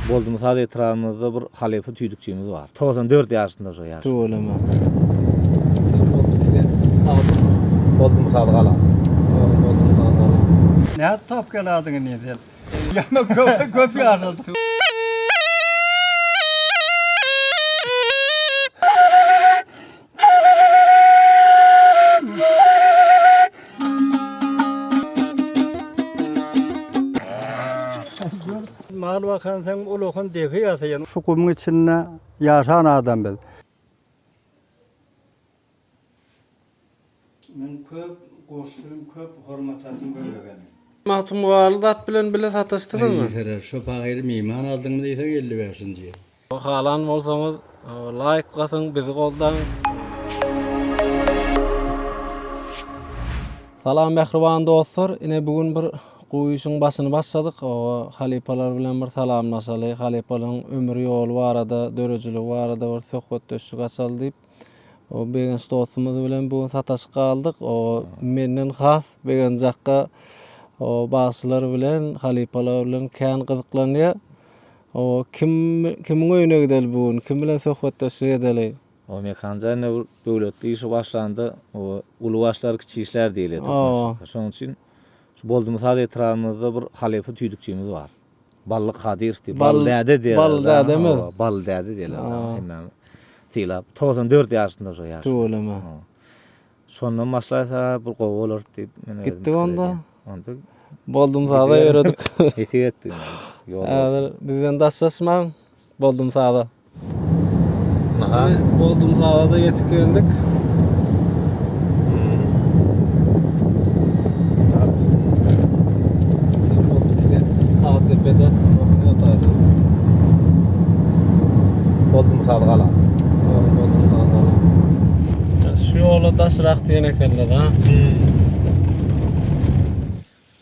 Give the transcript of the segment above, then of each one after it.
Boldumsaz etrabymyzda bir halypa tüýdükçimiz bar. 94 ýaşynda şo ýaş. Tüweleme. Boldumsaz gala. Boldumsaz gala. Nädip tapyp geladyň indi sen? Ýa köp köp ýaşadyk. Mal bakan sen ulakan depe ýasaýan. Şu gumuň içinde ýaşan adam biz. Men köp goşgym köp hormatasym göbegeni. Magtymguly zat bilen bile sataşdyňyzmy? Aý seret şo pahyry myman aldyňmy diýseň 55-nji ýyl. Halan bolsaňyz laýk basyň bizi goldaň. Salam mähriban dostlar ine bu gün bir gowy işiň başyny başladyk oba halypalar bilen bir salamlaşaly halypalaryň ömür ýoly barada döredijiligi barada bir söhbetdeşlik açaly diýip o Begenç dostumyz bilen bu gün sataşyp galdyk o menden has Begenç akga o bagşylar bilen halypalar bilen kän gyzyklanýar O kim kimiň öýüne gideli bu gün? Kim bilen söhbetdeşlik edeli? O Mekanjan ine bir döwletli işe başlanda o uly başlar kiçi işlär diýilýär türkmençilikde. Şonuň üçin şu Boldumsaz etrabymyzda bir halypa tüýdükçimiz bar. Bally Kadyrow diýip, Bally däde diýerler. Bally dädemiz. Bally däde diýerler. Hemmämiz sylap. 94 ýaşynda şo ýaş. Tüweleme. Şondan başlaýsa bir gowy bolar diýip men özüm Gitdik onda. Onda Boldumsaza ýöredik. Nesip etdi. Ýol Häzir bizden daşlaşmaň. Boldumsaza. Aha. Boldumsaza-da ýetip geldik. Sag depede ýataýdy. Boldumsaz gala. Boldumsaz gala. Şu ýola daşrak diýen ekenler ha.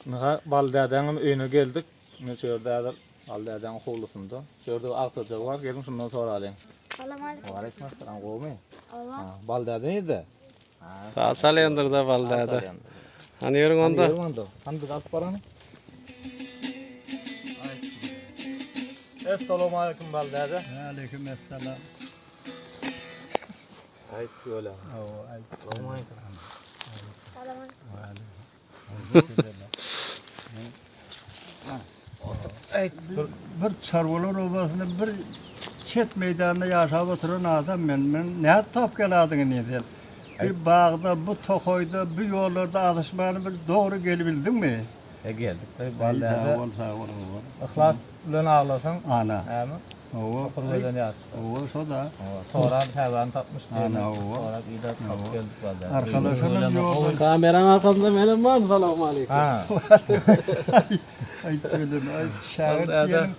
Ynha Bal dädäňem öýüne geldik. Ine şu ýerde häzir Bal dädäň howlusynda. Şu ýerde bir agtajygy bar. Geliň şundan soralyň. Salam aleyküm. Waleýkim Gowumy? Owa. Bal däde nirde? Saz çalýandyr-da Bal däde. Hany ýörüň onda. Hany ýörüň onda. Hany bizi alyp barany. Essalamu aleýkum Bal däde. Aleýkum esselam. Aýt ýöle. Hawa, aýt. Salam aleýkum. Salam aleyküm. Bir çarwalar obasynda bir çet meýdanda ýaşap oturan adam men. Men nädip tapyp geladyň indi sen? Bir bagda, bu tokaýda, bu ýollarda azaşmany bir dogry gelibildiňmi? E geldik. Bal däde. Sag bol, sag bol. Yhlas bilen aglasaň. Ana. Näme? Hawa. Okur gözden ýaş. Hawa, şo-da. Hawa, sorap häbäni tapmyş diýen. Ana, hawa. Sorap idäp tapyp geldik bal däde. Arkalaşanam ýok. Kameraň arkasynda menem barmy? Salowmaleýkim. Ha. Aý töleme, aý şägirt diýeniň,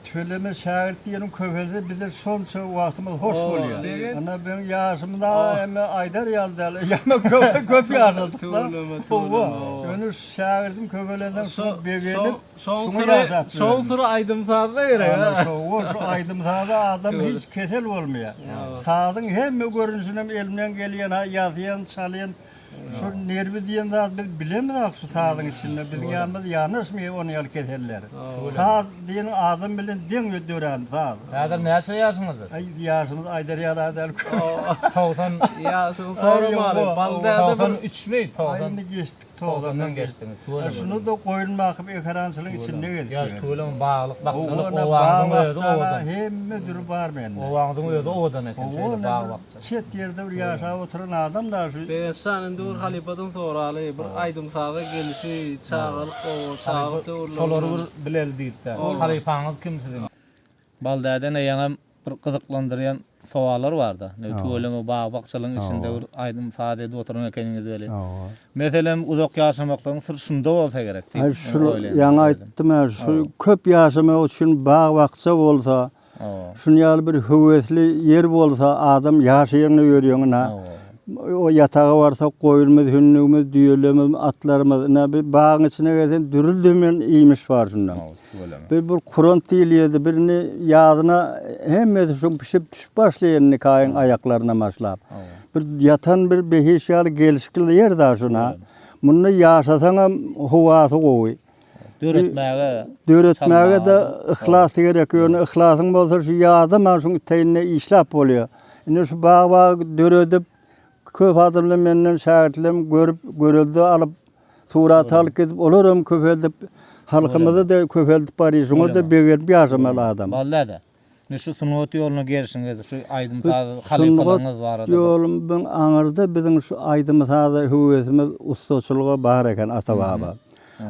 töleme şägirt diýeniň köpelse bize şonça wagtymyz hoş bolýar. Ana biziň ýaşymyz emme aýdar ýaly däl. Ýa köp köp ýaşadyk-da. Hawa. Ýöne şägirdiň köpelenden soň begenip, Şoň syry, şoň syry aýdym-sazda gerek ha. Şowa, şu aýdym-saza adam hiç kesel bolmaýar. Sazyň hemme görnüşinem elimden gelýän ha ýazýan, çalýan. Şu nerwi diýen zat biz bilemizok şu sazyň içinde. Biziň ýanymyz ýanaşmaýar onuň ýaly keseller. Saz diýen adam bilen deň dörän saz. Häzir näçe ýaşyňyzdyr? Aý ýaşymyz aýdar ýaly däl. 90 Ýaşyňy soramaly. Bal däde bir 93-mi? 90. Aý indi geçdik. Togsandan geçdiňiz. Tüweleme. Şunu-da goýun bakyp ekerançylygyň içinde gezip Ýaş ýörün. tüweleme baglyk, bakjalyk Oba, obaňyzyň özi bag-bakjana owadan. hemme dürü bar mende. Obaňyzyň özi owadan eken şeýle Oba, bag-bakja. Çet ýerde bir ýaşap oturan adam da şu. Begençjan indi bir halypadan soraly, bir aýdym-saza gelişi, çagalyk oba, çagalyk döwürleri. Şolary bir bileli diýip-de. Halypaňyz kim siziň? Bal däde ýaňam bir gyzyklandyrýan sowallar barda. Ne tüweleme bag-bakjalygyň içinde bir aýdym saz edip oturan ekeniňiz weli. Meselem uzak ýaşamaklygyň syry şunda bolsa gerek diýip Aý şul ýaňy aýtdym-ä şu köp ýaşamak üçin bag-bakja bolsa, şuny ýaly bir höwesli ýer bolsa adam ýaşaýaňda ýörýäň ynha. O ýataga barsak goýunymyz, hünnügimiz, düýelerimiz, atlarymyz ynha bir bagyň içine gelseň dürli-dümen iýmiş bar şunda. Bir bir kurant diýilýärdi, birini ýazyna hemmesi şoň pişip düşüp başlaýar indi kaýyň aýaklaryna başlap. Bir ýatan bir behiş ýaly gelşikli ýer da şuna. Munda ýaşasaňam howasy gowy. Döretmäge, Döretmäge-de yhlas gerek. Ýöne yhlasyň bolsa şu ýadaman şuň teýinde işläp bolýar. Indi şu bag-bag döredip, köp adamlar menden şägirtlerim görüp, görelde alyp, surat alyp gidip, olaram köpeldip, halkymyzy-da köpeldip barýar. Şuňa-da begenip ýaşamaly adam. Bally däde, indi şu sungat ýoluna gelşiňiz, şu aýdym-saz halypalygyňyz barada. Sungat ýolumyň aňyrda biziň şu aýdym-saza höwesimiz, ussaçylyga bar eken ata-baba.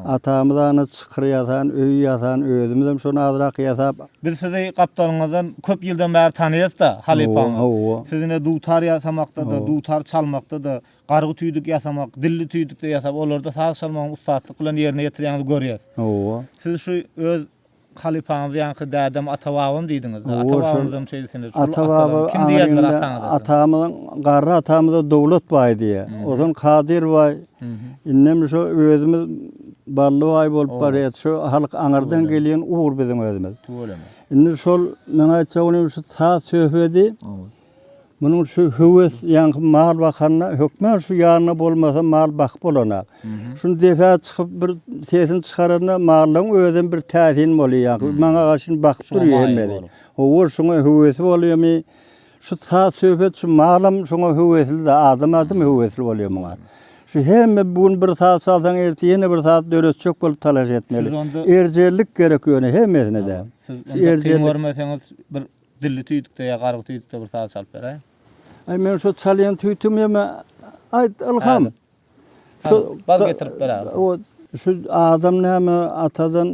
Atamyz ana çykyr ýasan, öý ýasan, özümizem şony azrak ýasap. Biz sizi gapdalyňyzdan köp ýyldan bäri tanaýas-da, halypaňyz. Hawa. Siz ine dutar ýasamakda-da, dutar çalmakda-da, gargy tüýdük ýasamak, dilli tüýdükde ýasap, olarda saz çalmagyň ussatlyk bilen ýerine ýetirýäňizi görýäs. Hawa. Siz şu öz Halypaňyz ýaňky dädem ata-babam diýdiňiz-de. Ata-babamyzam şeýle sene. Şol Ata-baba kim diýerler ataňyza? Atamyzyň garry atamyza Döwlet baý diýýär. Ozan Kadyr baý. Indem şo özümiz Bally baý bolup barýas. Şo halk aňyrdan gelýän ugur biziň özümiz. Tüweleme. Indi şol meň aýtjak bolýanym şu saz söhbedi Munuň şu höwes ýaňky mal bakanda hökman şu ýanynda bolmasa mal bakyp bolanak. Şuny depä çykyp bir sesini çykaranda mallaryň özem bir täsin bolýar ýaňky. Maňa garşy bakyp durýar hemmesi. Hawa şuňa höwesi bolýarmy? Şu saz söhbet şu malam şuňa höwesli-de adam adam höwesli bolýar muňa. Şu hemme bu gün bir saz çalsaň erte ýene bir saz döretjek bolup talaş etmeli. Erjellik gerek ýöne hemmesine-de. Siz onda kyn görmeseňiz bir Dilli tüýdükde ýa gargy tüýdükde bir saz çalyp beräý. Aý men şo çalýan tüýtüm ýeme aýt Ylham. Şo bal getirip ber aga. O şu adam näme atadan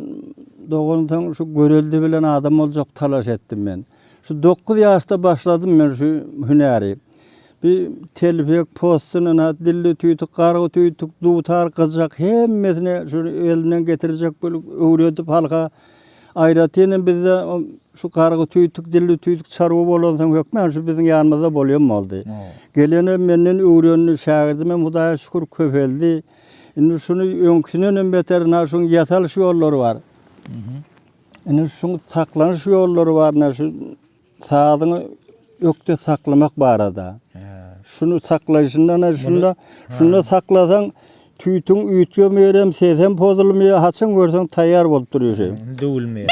dogansoň şu görelde bilen adam boljak talaş etdim men. Şu 9 ýaşda başladym men şu hünäri. Bir telpek, possun, ina dilli tüýtük, gargy tüýtük, dutar, gyjak hemmesini şu elimden getirjek bolup öwredip halka Aýratyn hem bizde şu gargy tüýtük, dilli tüýtük çarwa bolansoň hökmän şu biziň ýanymyzda bolýan boldy. Gelenem menden öwrendi, şägirdimem Hudaýa şükür köpeldi. Indi şuny öňküsinden hem beter ynha şuň ýasalyş ýollary bar. Indi şuň saklanyş ýollary bar, ynha şu Sazyňy ökde saklamak barada. Şuny saklaýşyndan şunda şunda saklasaň tüýtüň üýtgemeýär hem sesem pozulmaýar, haçan görseň taýýar bolup durýar şeý. Döwülmeýär.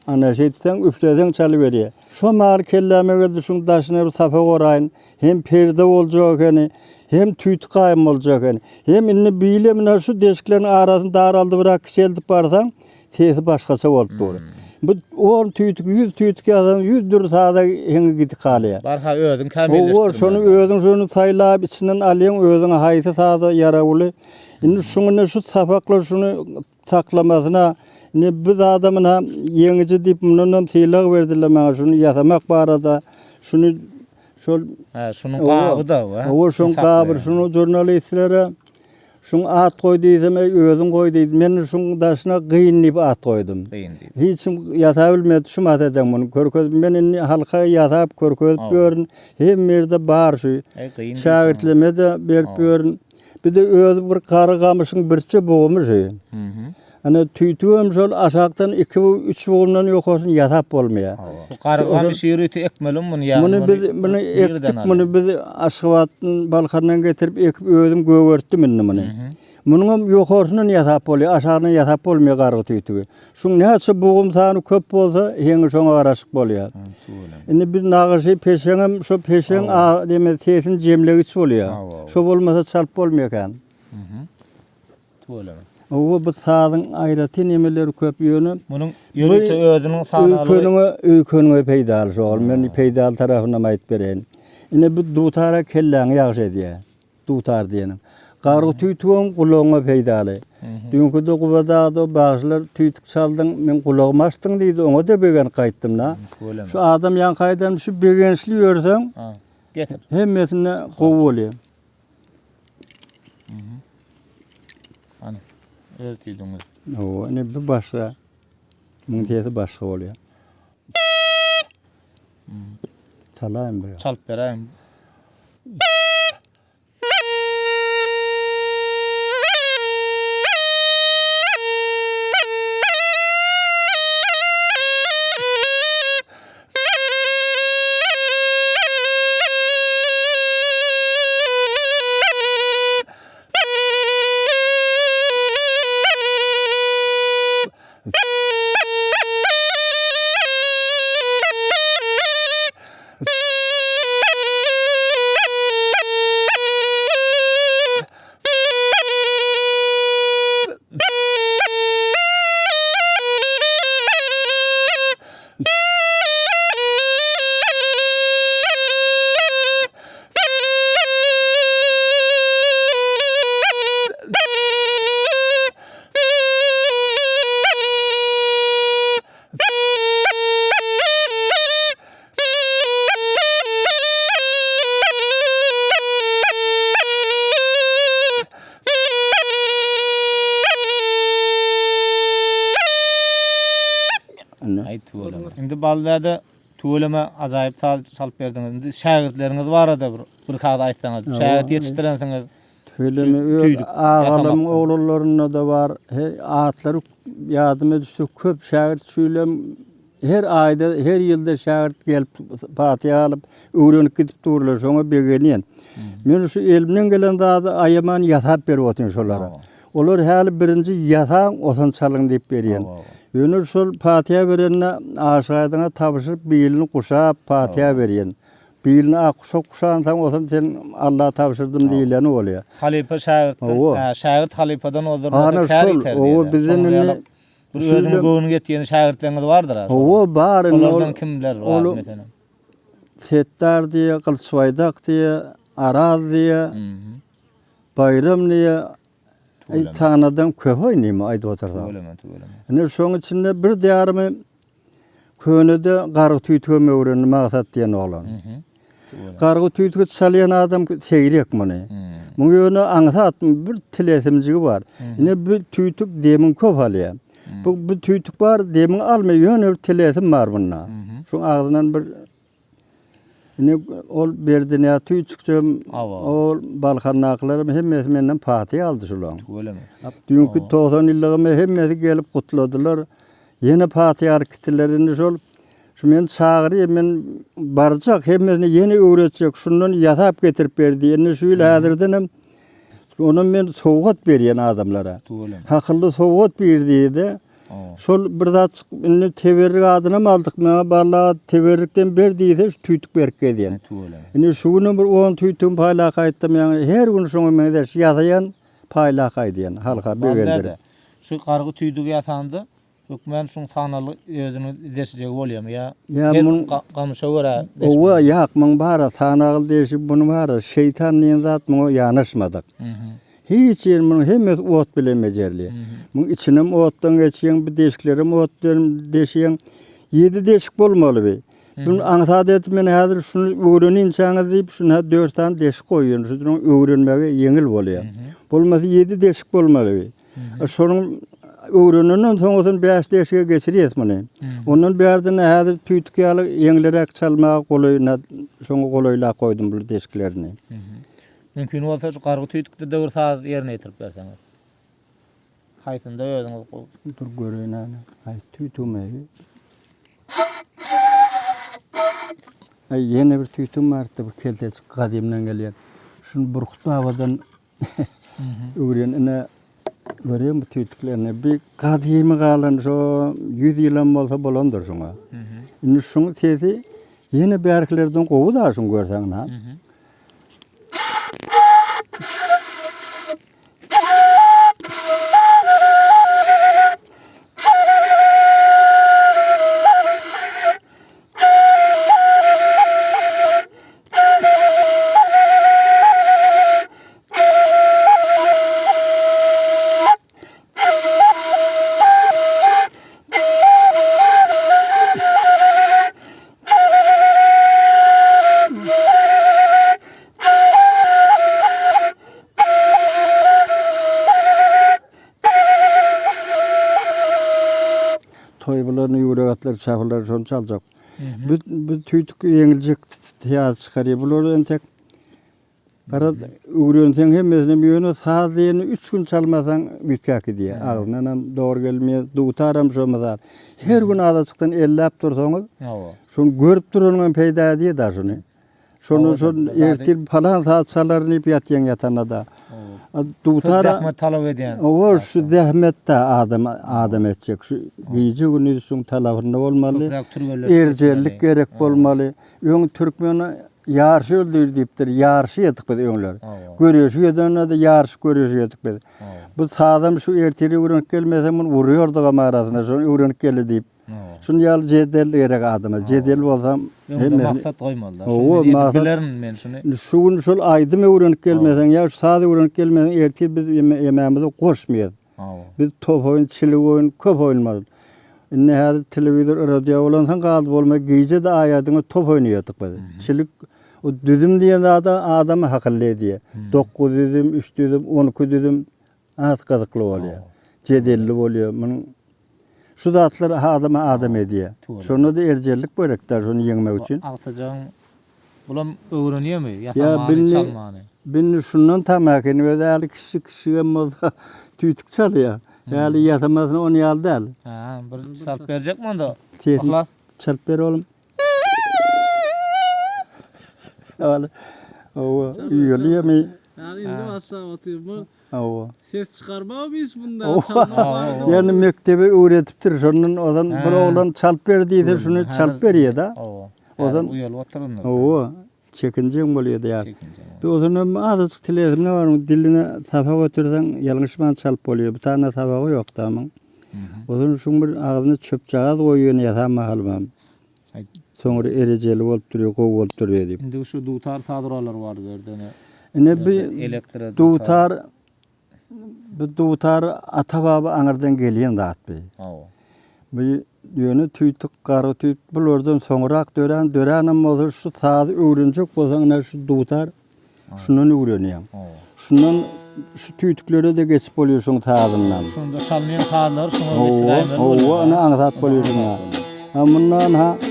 Ana şeýtseň üfleseň çalyberýär. Şo mahaly kelläme geldi şuň daşyna bir sapak oraýyn. Hem perde boljak ekeni, hem tüýtük gaýym boljak ekeni. Hem indi bile mine şu deşikleriň arasyny daraldybyrak kiçeldip barsaň, Sesi başgaça bolup dur. Bu on tüýtük, 100 tüýtük ýazsaň, 100 dürli saza heňi gidip galýar. Barha özüň kämilleşdirmeli. Hawa, şony özüň şony saýlap içinden alýaň, özüňe haýsy saza ýarawly. Indi şuňa şu sapaklar şuny saklamasyna, indi biz adamyna ýeňiji diýip mundanam sylag berdiler maňa şuny ýasamak barada. Şuny şol Hä, şunuň gaby-da, Hawa, şuň gaby, şuny žurnalistlere Şuň at goý diýsem, eý, özüň goý diýdi. Men şuň daşyna Gyn diýip at goýdum. Gyn diýip. Hiç kim ýasap bilmedi, şu mat edeň muny görkezip. Men indi halka ýasap görkezip ýörün. Hemme ýerde bar şu. Eý, gyn diýip. Şägirtleme-de berip ýörün. Bir-de özi bir gary gamyşyň birje bogumy şu. Ana tüýtügem şol aşakdan iki bug, üç bugumdan ýokarsyny ýasap bolmaýar. Bu gary gamyş ýörite ekmelimi muny ýa? Muny biz muny ekdik, muny biz Aşgabatdan, Balkandan getirip ekip özüm gögertdim indi muny. Munuňam ýokarsyndan ýasap bolýar, aşagyndan ýasap bolmaýar gargy tüýtügi. Şuň näçe bugum sany köp bolsa, heňi şoňa garaşyk bolýar. Indi bir nagyşy peşeňem şo peşeň a neme sesini jemlegiç bolýar. Şo bolmasa çalyp bolmaýar kän. Tüweleme. Hawa bu sazyň aýratyn emeleri köp ýöne Munuň ýörite özüniň sanalygy öýkeniňe öýkeniňe peýdaly şol men peýdaly tarapynam aýdyp bereýin. Ine bu dutara kelläňi ýagşy edýär. Dutar diýeniň. Gargy tüýtügem gulagyňa peýdaly. Düýnki-de Guba dagda bagşylar tüýtük çaldyň, meň gulagymy açdyň diýdi, oňa-da begenip gaýtdym-da. Şu adam ýaňky aýdan şu begençli ýörseň, Getir. hemmesinde gowy bolýar. Hany, öz tüýdüňiz. Hawa, ine bu başga. Muň sesi başga bolýar. Çalaýyn bir. Çalyp beräýiň. Aý tüweleme. Indi Baldäde tüweleme ajaýyp saz çalyp berdiňiz. Indi şägirtleriňiz barada bir bir kaz aýtsaňyz. Şägirt ýetişdirensiňiz. Tüweleme öz agalarymyň oglanlarynda-da bar. Her atlary ýadyma düşse köp şägirt şu ýylam her aýda, her ýylda şägirt gelip patyha alyp öwrenip gidip durlar. Şoňa begenýän. Men şu elimden gelen zady aýaman ýasap berip otyryn şolara. Olar häli birinji ýasaň, osan çalyň diýip berýän. Ýöne şol patyha berende Aşyk Aýdyňa tabşyryp bilini guşap patyha berýän. Bilini ak guşak guşansaň osan sen Alla tabşyrdym diýleni bolýar. Halypa şägirtden, şägirt halypadan ozdurmasa kär ýiter diýýär. Hawa bizden indi bir özüňiň göwnüňe ýetýän şägirtleriňiz bardyr-a. Hawa bar indi. Olardan kimler bar meselem? Setdar diýýär, Gylyçbaýdak diýýär, Araz diýýär. Baýram diýýär, Aý tanadan köp oýnymy aýdyp otursaň. Tüweleme, tüweleme. Indi şoň içinde bir diýarymy könede gargy tüýtügem öwrendi Magsat diýen oglan. Gargy tüýtügi çalýan adam seýrek muny. Muň ýöne aňsat bir tilesimjigi bar. Ine bu tüýtük demiň köp alýar. Bu bu tüýtük bar demiň almaýar ýöne bir tilesim bar bunda. Şoň agzyndan bir Indi ol Berdinýaz tüýçükjem, ol Balkandakylaram hemmesi menden patyha aldy şulaň. Tüweleme. Düýnki 90 ýyllygyma hemmesi gelip gutladylar. Ýene patyha alyp gitdiler. Indi şol şu meni çagyrýar, men barjak, hemmesini ýene öwretjek, şundan ýasap getirip ber diýýär. Indi şu ýyl häzirdenem onam men sowgat berýän adamlara. Tüweleme. Hakylly sowgat ber diýdi. Şol bir zat çykyp indi teberrik adynam aldyk maňa balla teberrikden ber diýse şu tüýtük berip gezýän. Indi şu günem bir 10 tüýtügimi paýlap gaýtdym ýaňy her gün şoňa meňzeş ýasaýan paýlap gaýdýan halka begendirip. Şu gargy tüýdügi ýasanda hökmän şuň sanaly özüniň deşijegi bolýamy ýa her gamyşa görä deşmeli? Owa ýak muň bara sanaly deşip muny bara şeýtan diýen zat muňa ýanaşmadyk. Hiç ýeri munuň hemmesi ot bilen bejerilýär. Muň içinem otdan geçýäň, bu deşiklerem ot bilen deşýäň. Ýedi deşik bolmaly bi. Bunu aňsat edip men häzir şuny öwreninçäňiz diýip şuna dört sany deşik goýýan. Şunuň öwrenmegi ýeňil bolýar. Bolmasa ýedi deşik bolmaly bi. Şonuň öwrenenden soň bolsa bäş deşige geçirýäs muny. Ondan bärden häzir tüýtük ýaly ýeňliräk çalmaga golaýyna şoňa golaýlap goýdum bu deşiklerini. Mümkin bolsa şu gargy tüýtükde-de bir saz ýerine ýetirip berseňiz. Haýsynda özüňiz gowy. Dur göreýin hany. Haýsy tüýtügim eý. Aý ýene bir tüýtügim bardy bu keltejik gadymdan gelýän. Şuny Burkut babadan öwren ine görýäňmi bu tüýtüklerini. Bir gadymy galan şo 100 ýylam bolsa bolandyr şuňa. Indi şuň sesi ýene bärkilerden gowy da şuň görseň ha. Toý bularny ýürek atlar çapylar şony çaljak. Bu bu tüýtük ýeňiljek saz çykarýar. Bular entek Garaz, öwrenseň hemmesinem ýöne saz diýeni üç gün çalmasaň üýtgäp gidýär. Agzyndanam dogry gelmeýär, dutaram şo mysal. Her gün azajykdan elläp dursaňyz, şony görüp duranyňam peýda edýär-dä şuny. Şondan şol ertir palan saz çalaryn diýip ýatýaň ýatanda-da. Dutar zähmet talap edýän. Owa, şu zähmet-de adam adam etjek. Şu gije-gündiz şuň talabynda bolmaly. Erjellik gerek bolmaly. Öň türkmen Ýaryşy öldür diýipdir. Ýaryşy ýedik biz öňler. Göreşi ýedende-de ýaryş göreşi ýedik biz. Bu sazam şu ertir öwrenip gelmese muny urýardygam arasyna şony öwrenip geldi diýip. Şuny ýaly jedel gerek adama. Jedel bolsam hemmesini maksat goýmaly-da. Şuny men edip bilerin men şuny. Şu gün şol aýdym öwrenip gelmeseň ýa şu saz öwrenip gelmeseň ertir biz emämizi goşmaýas. Biz top oýun, çilik oýun köp oýnamaly. Indi häzir telewizor, radio bolansoň galdy bolmaz, gije-de aýadyňa top oýnaýardyk biz. Çilik, o düzüm diýen zada adamy hakylly edýär. Dokuz düzüm, üç düzüm, on iki düzüm has gyzykly bolýar. Jedelli bolýar. Munuň. Şu zatlar adamy adam edýär. Şonda-da erjellik gerekdä şony ýeňmek üçin. Agtyjagyň bulam öwrenýärmi ýasamany, çalmany? Bindi şundan tamakin özi häli kiçijik kiçijigem bolsa tüýtük çalýar. Häli ýasamasyny ony ýaly däl. Hä, bir çalyp berjekmi onda? Sesini Yhlas. çalyp ber oglum. Hawa, uýalýarmy? Ýani indi başlap otyr bu. Hawa. Ses çykarmagam iş bunda. Çalmak Ýani mekdebe öwredipdir şondan ozan bir oglan çalyp ber diýse şuny çalyp berýär-de. Hawa. Ozan uýalyp oturandyr. Hawa. Çekinjeň bolýar-da ýa. Çekinjeň. Bir ozanam azajyk tilesimine bar, diline sapak ötürseň ýalňyşman çalyp bolýar. Bir tane sapagy ýok-da muň. Ozan şuň bir agzyna çöpjagaz goýýan ýasan mahalymam. Soňra erejeli bolup durýar, gowy bolup durýar diýip. Indi şu dutar saz gurallary bar bu ýerde ine. Ine bu Elektro dutar bu dutar ata-baba aňyrdan gelýän zat bu. Hawa. Bu ýöne tüýtük, gara tüýt bulardan soňrak dörän, döränem bolsa şu sazy öwrenjek bolsaň ine şu dutar şundan öwrenýäň. Şundan şu tüýtüklere-de geçip bolýar şuň sazyndan. Şunda çalynýan sazlary şuňa geçiräýmeli bolýar. Hawa, ine aňsat bolýar şunda. Ha mundan ha Hawa.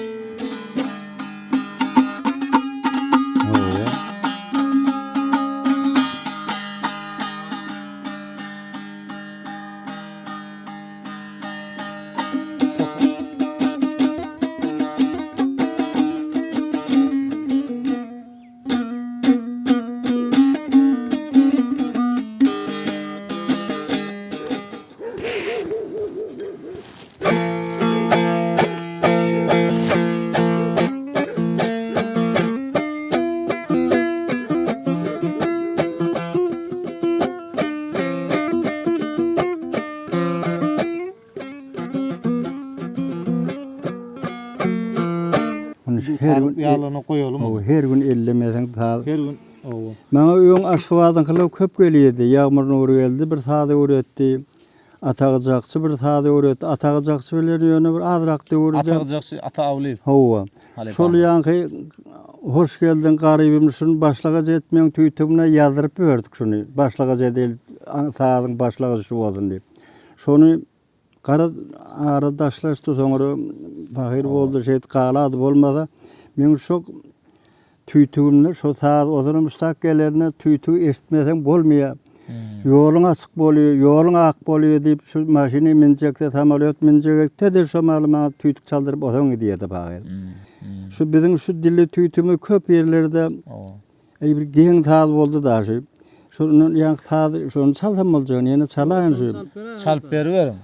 Her gün ýaglaryny goýalymy? Hawa, her gün ellemeseň saz. Her gün, hawa. Maňa öň Aşgabadyňkylar köp gelýärdi. Ýagmyr Nurgeldi bir saz öwretdi. Ata Gyjakçy bir saz öwretdi. Ata Gyjakçy bilen ýöne bir azrak döwürde. Ata Gyjakçy, Ata Awlyýew. Hawa. Şol ýaňky Hoş geldiň garybym şuny başlagaç etmeň tüýtügine ýazdyryp berdik şuny. Başlagaç edeli sazyň başlagajy şu bolsun diýip. Şony Garaz, ara daşlaşdy, soňra pahyr boldy, şeýdip galady bolmasa, meň şo tüýtügimde şo saz ozalam muşdak gelerine tüýtügi eşitmeseň bolmaýar. Ýoluň açyk bolýar, ýoluň ak bolýar diýip şu maşyna münjekde, samolýot münjekde-de şo mahaly maňa tüýtük çaldyryp ozaň gidýärdi pahyr. Şu biziň şu dilli tüýtügimiz köp ýerlerde Eý bir geň saz boldy da şu. Şondan ýaňky saz şony çalsam boljagyny ýene çalaýyn şu. Çalyp beriberiň.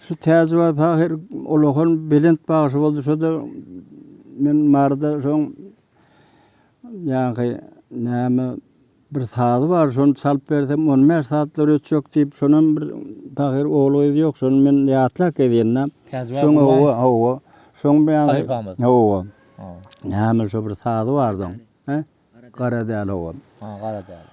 Şu Täjibaý pahyr ulakan belent bagşy boldy. Şo-da men Maryda şoň ýaňky näme bir sazy bar, şony çalyp bersem 15 saatlar ötjek diýip, şonam bir pahyr ogly-gyzy ýok, şony men ýatlap gezýän-dä. Täjibaý Şoň Gurbanow. hawa, hawa. Şoň ýaňky Halypamyz. hawa. Näme şo bir sazy bardy oň. He? Gara däl hawa. Ha, gara däl.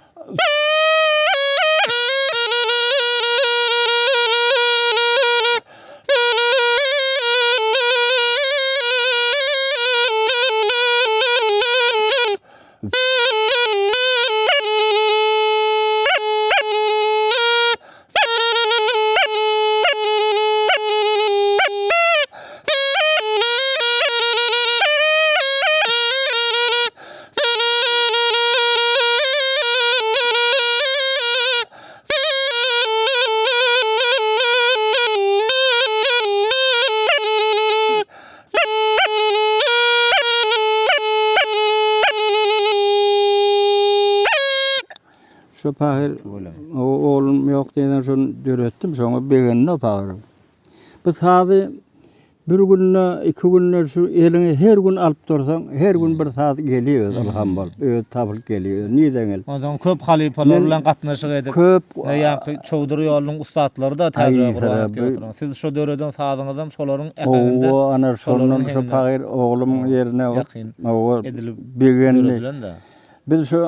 Şo pahyr o oglum ýok diýenden şony döretdim, şoňa begendi o pahyr. Bu sazy bir günde, iki günde şu eliňe her gün alyp dursaň, her gün bir saz gelýär özi ylham bolup, özi tapylyp gelýär. Özi nirden gelip? Onsoň köp halypalar bilen gatnaşyk edip, Köp ýaňky Çowdur ýolunyň ussatlary-da Täjibeg Gurbanow diýip oturan. Siz şo döreden sazyňyzam şolaryň äheňinde, Hawa, ana şolaryň şondan şo heňine pahyr oglumyň ýerine ýakyn hawa edilip begendi. döredilen-dä. Biz şu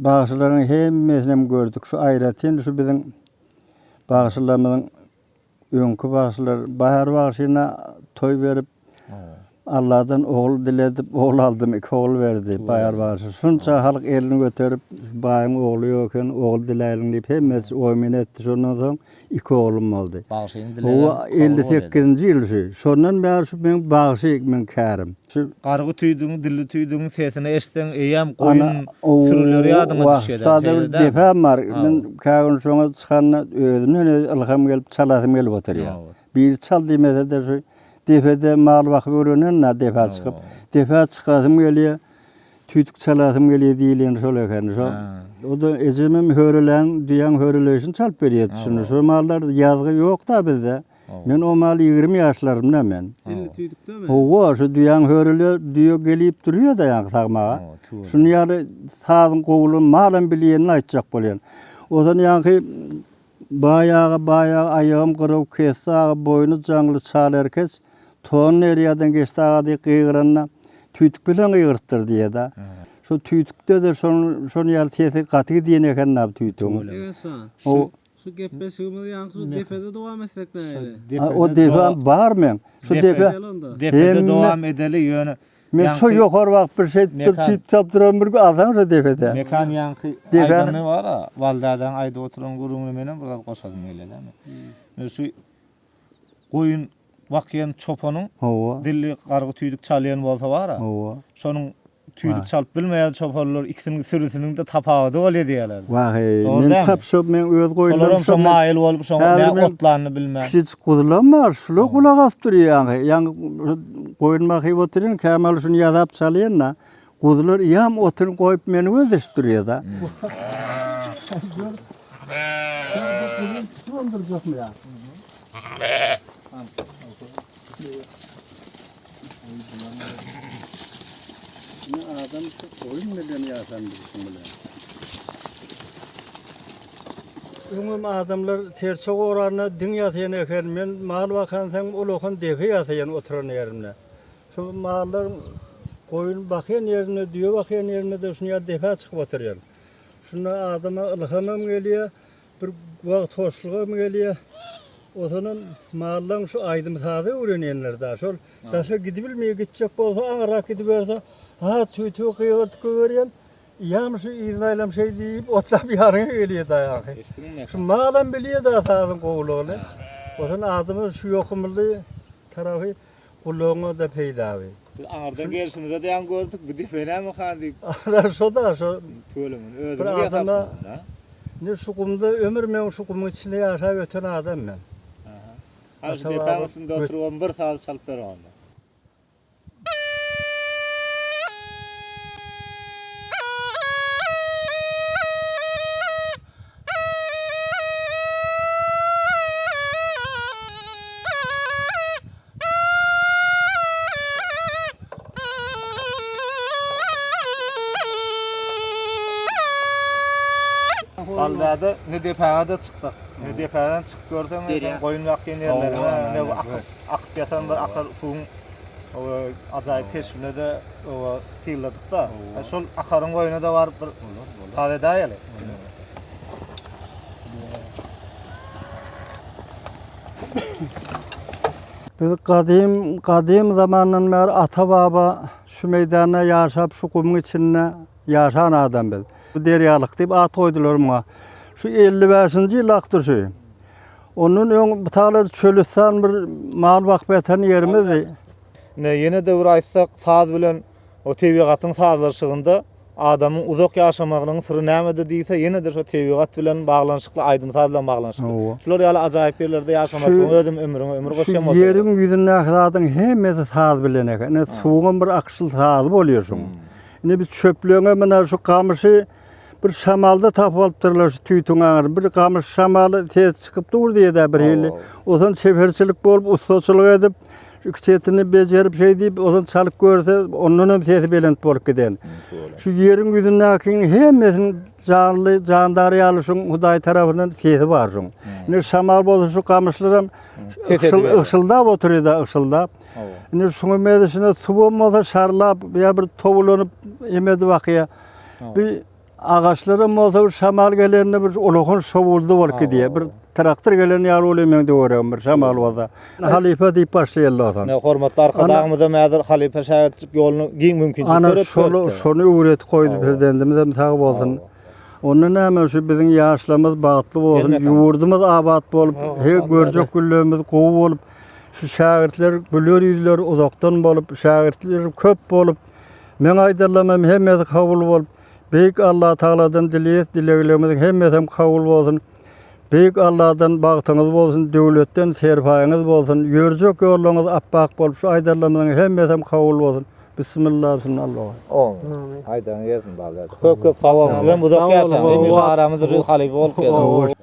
bagşylaryň hemmesinem gördük. Şu aýratyn şu biziň bagşylarymyzyň öňki bagşylar Bahar bagşyna toý berip Alladan ogul diledip, ogul aldym, iki ogul berdi Baýar bagşy. Şunça halk elini göterip, baýyň ogly ýok eken, ogul diläýliň diýip hemmesi oýmyn etdi. Şondan soň iki oglum boldy. Bagşynyň dilegem Hawa, 58-nji ýyl şu. Şondan bäri şu meň bagşy meň kärim. Şu Gargy tüýdügiň, dilli tüýdügiň sesini eşitseň eýýäm goýun sürüleri ýadyňa düşýär. Wah, sada bir depäm bar. Men kägün şoňa çykanda özümden özi ylham gelip çalasym gelip oturýar. Biri çal diýmese-de şu depede mal bakyp öwrenen-dä depä çykyp. Depä çykasym gelýär. Tüýdük çalasym gelýär diýilýän şol eken. Şo o-da ejemem hörelän, düýäň höreleýşini çalyp berýärdi şuny. Şo mallar ýazgy ýok-da bizde. Men o mal 20 ýaşlarymda men. Dilli tüýdükdemi? Hawa, şu düýäň hörele düýe gelip durýar-da ýaňky sagmaga. Şuny ýaly sazyň gowulygyny malam bilýänini aýtjak bolýan. Ozan ýaňky Baý aga, baý aga, aýagym gyraw kesdi aga, boýny jaňly çal erkeç, ton derýadan geçdi aga diýip gygyranda, tüýdük bilen gygyrypdyr diýýär-de. Şo tüýdükde-de şonuň şonuň ýaly sesi gaty gidýän eken-dä bu tüýdügiň. Egesan, O şu gepleşigimizi ýaňky şu depede dowam etsek nähili? A, o depe bar meň. Şu depe Depede Hemme- dowam edeli ýöne Men şo ýaňky ýokary bakyp bir şeýdip durup Mekan. tüýdük çalyp duran bir gün alsaň şo depede. Mekan ýaňky Depäni- aýdany bar-a, Waldadaň aýdyp oturan gürrüňine menem bir zat goşasym gelýär-dä. Men şu goýun bakýan çopanyň Hawa. dilli gargy tüýdük çalýan bolsa bar-a, Hawa. şonuň tüýdük çalyp bilmeýän çopanlar ikisiniň sürüsiniň-de tapawudy bolýar diýýärler. Wah-eý, Dogry men dälmi? tap şo meň öz goýunlarym Olaram şo şo men maýyl bolup şoňa Häzir nä men otlanyny bilmän. kiçijik guzulam bar, şular gulak asyp durýar ýaňy. Ýaňy goýun bakyp otyryn, kämal şuny ýazap çalýan-da, guzular ýam otuny goýup meni gözleşip durýar-da. Ine adam şu goýun bilen ýaşan bilşiň bilen. Öňem adamlar serçe goranda diň ýasaýan eken. Men mal bakansoň ulakan depe ýasaýan oturan ýerimde. Şu mallar goýun bakýan ýerinde, düýe bakýan ýerinde-de şuny ýaly depä çykyp oturýan. Şunda adama ylhamam gelýär. Bir wagt hoşlugam gelýär. Ozanam mallaň şu aýdym-sazy öwrenýänler-dä. Şol daşa gidibilmeýär, gitjek bolsa aňyrrak gidiberse, ha tüý-tüý gygyrtyp goýberýän. Ýam şu yzyna aýlam şeý diýip otlap ýanyňa gelýär-dä ýaňky. Şu malam bilýär-dä sazyň gowulygyny. Ozan adama şu ýokumly tarapy Gulagyňa-da peýdaly. Biz aňyrdan gelşimize-de ýaňy gördük, bu depe näme han diýip. Ana şo-da şo. Tüwelemini özüňiz ýasapsyňyz-da. Indi şu gumda ömür meň şu gumuň içinde ýaşap öten adam men. Aha. Hany şu depäň üstünde oturybam bir saz çalyp ber onda. Baldada ne depäge-de çykdyk. Ne depäden çykyp görseň, sen goýun bakýan ýerleriňe, ne bu akyp, akyp ýatan bir akar suwuň ajaýyp keşbine-de synladyk-da. Şol akaryň boýuna-da baryp bir saz edäýeli. Biz gadym, gadym zamandan bäri ata-baba şu meýdanda ýaşap, şu gumuň içinde ýaşan adam biz. Bu derýalyk diýip at goýdular muňa. Şu 55-nji ýyl akdy şu. Ondan öň bu taglar çölüstan bir mal bakyp ýatan ýerimizdi. Ine, ýene-de bir aýtsak, saz bilen o tebigatyň sazlaşygynda Adamyň uzak ýaşamagynyň syry nämede diýse, ýene-de şo tebigat bilen baglanyşykly, aýdym-saz bilen baglanyşykly. Hawa. Şular ýaly ajaýyp ýerlerde ýaşamaklygyň özem ömrüňe ömür Şu goşýan bolsa gerek. ýeriň ýüzündäki zadyň hemmesi saz bilen eken. Ine suwuňam bir akyşly sazy bolýar şuň. Ine biz çöpleňe mine şu gamyşy. Bir şamalda tapyp alypdyrlar şu tüýtüň aňyr. Bir gamyş şamaly ses çykyp dur diýýär bir hili. Ozan çeperçilik bolup, ussaçylyk edip, şu iki çetini bejerip şeý diýip, ozan çalyp görse, ondan hem sesi belent bolup giden. Şu ýeriň ýüzündäkiň hemmesiniň janly, jandar ýaly şuň Hudaý tarapyndan sesi bar şuň. Indi şamal bolsa şu gamyşlaram ygşyldap oturýar-da, ygşyldap. Indi şuňa mezişine suwam bolsa şarlap ýa bir towlanyp emedi bakýar. Bir agaçlaram bolsa bir şamal gelende bir ulakan şowuldy bolup gidýär. Bir traktor gelen ýaly bolýar meň töweregim bir şamal bolsa. Halypa diýip başlaýarlar onsoň. Ine hormatly Arkadagymyzam häzir halypa şägirtlik ýoluny giň mümkinçilik Ana döretdi. şol şony öwretip goýdy Prezidentimiz sag bolsun. Onda näme şu biziň ýaşlarymyz bagtly bolsun, ýurdumyz abat bolup, her görjek günlerimiz gowy bolup, şu şägirtler güler ýüzleri uzakdan bolup, şägirtler köp bolup, meň aýdanlarym hemmesi kabul bolup, Beýik Allatagaladan dileýäs, dileglerimiziň hemmesem kabul bolsun. Beýik Alladan bagtyňyz bolsun, döwletden serpaýyňyz bolsun, ýörjek ýollaryňyz apbak bolup, şu aýdanlarymyzyň hemmesem kabul bolsun. Bismillah, bismillah, Allahu. Amin. Aýdanyň gelsin baba. Köp köp sag boluň. Sizem uzak ýaşaň. Hemişe aramyzda şu halypa bolup gezin.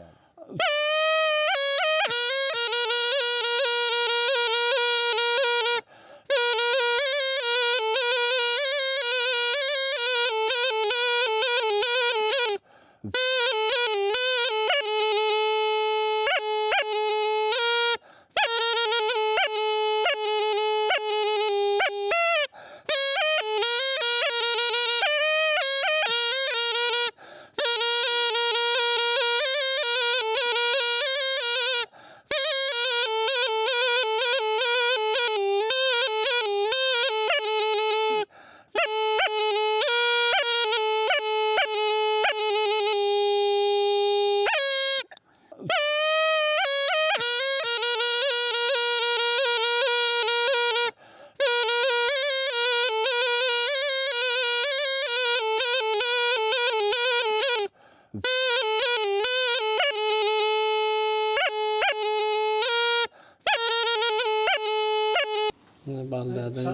Ine Baldädeň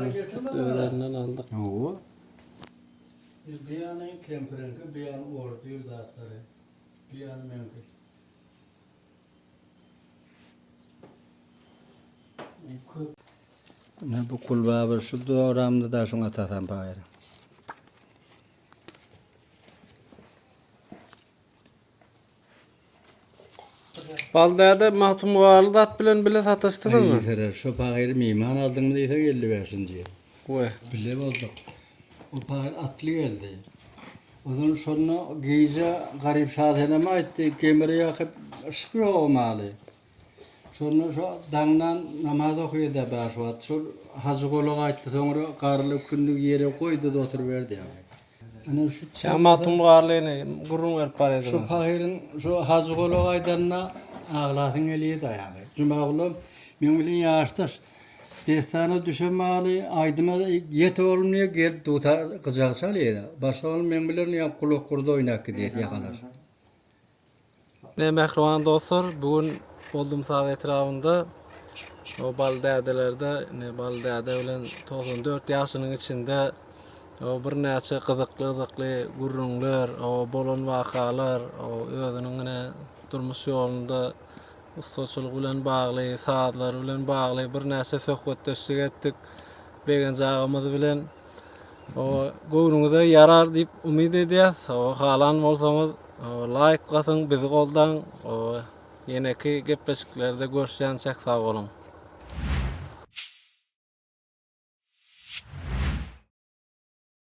özlerinden aldyk. Hawa. Bir ýany kempiriňki, bir ýany ordy zatlary. Bir ýany meňki. Ine bu Gulbaba şu doramda da şuňa atasam paýyr. Baldäde Magtymguly zat bilen bile sataşdyňyzmy? Aý, şo paýyry myhman aldyňmy diýseň 55-nji ýyl. We. Bile bolduk. O paýyr atly geldi. Ozan şonda gije Garyp Şasenem aýtdy, Gemiri ýakyp yşyk ýok maly. Şonda şo daňdan namaz okaýardy bäş wagt. Şol Hajy golak aýtdy, soňra garly kündügi ýere goýdy-da oturyberdi ýaly. Ine şu Ýa Magtymgulyny gürrüň berip barýardyňyz. Şu pahyryň şu Hajy golak aýdanyna aglasyň gelýärdi aýagy. Jumagulam meň bilen ýaşdaş. Dessana düşen mahaly aýdyma ýet oglum diýýär, gelip dutar gyjak çalýar. Başga ol meň bilen ýa gulak gurda oýnap gidýär ýakalaşyp. Ine mähriban dostlar, bu gün Boldumsaz etrabynda o Bally dädelerde, ine Bally däde bilen 94 ýaşynyň içinde o birnäçe gyzykly-gyzykly gürrüňler, o bolan wakalar, o özüniň ine durmuş ýolunda Ussaçylyk bilen bagly, sazlar bilen bagly birnäçe söhbetdeşlik etdik Begenç agamyz bilen. O göwnüňize ýarar diýip umyt edýäs. O halan bolsaňyz laýk basyň, bizi goldaň. O ýeneki gepleşiklerde görüşýänçäk sag boluň.